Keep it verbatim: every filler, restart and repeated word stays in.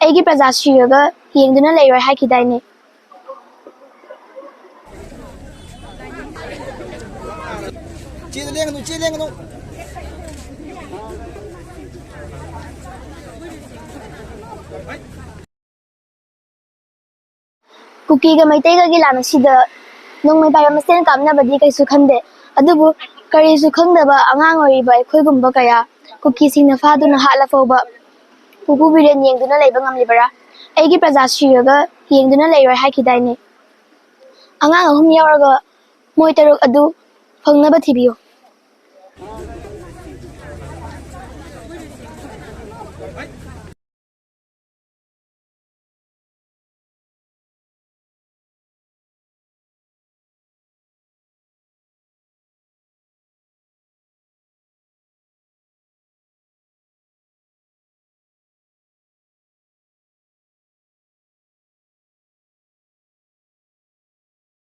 ꯑꯩꯒꯤ ꯄ꯭ꯔꯖꯥ ꯁꯤꯔꯒ ꯌꯦꯡꯗꯨꯅ ꯂꯩꯔꯣꯏ ꯍꯥꯏꯈꯤꯗꯥꯏꯅꯦ? ꯆꯦ ꯂꯦꯡꯒꯅꯨ, ꯆꯦ ꯂꯦꯡꯒꯅꯨ꯫ ꯀꯨꯀꯤꯒ ꯃꯩꯇꯩꯒꯒꯤ ꯂꯥꯟ ꯑꯁꯤꯗ ꯅꯣꯡꯃꯩ ꯄꯥꯏꯕ ꯃꯁꯦꯟ ꯀꯥꯞꯅꯕꯗꯤ ꯀꯩꯁꯨ ꯈꯟꯗꯦ꯫ ꯑꯗꯨꯕꯨ ꯀꯔꯤꯁꯨ ꯈꯪꯗꯕ ꯑꯉꯥꯡ ꯑꯣꯏꯔꯤꯕ ꯑꯩꯈꯣꯏꯒꯨꯝꯕ ꯀꯌꯥ ꯀꯨꯀꯤꯁꯤꯡꯅ ꯐꯥꯗꯨꯅ ꯍꯥꯠꯂ ꯐꯥꯎꯕ ꯄꯨꯄꯨ ꯕꯤꯔꯦꯟ ꯌꯦꯡꯗꯨꯅ ꯂꯩꯕ ꯉꯝꯂꯤꯕꯔꯥ? ꯑꯩꯒꯤ ꯄ꯭ꯔꯖꯥ ꯁꯤꯔꯒ ꯌꯦꯡꯗꯨꯅ ꯂꯩꯔꯣꯏ ꯍꯥꯏꯈꯤꯗꯥꯏꯅꯦ? ꯑꯉꯥꯡ ꯑꯍꯨꯝ ꯌꯥꯎꯔꯒ ꯃꯣꯏ ꯇꯔꯨꯛ ꯑꯗꯨ ꯐꯪꯅꯕ ꯊꯤꯕꯤꯌꯨ꯫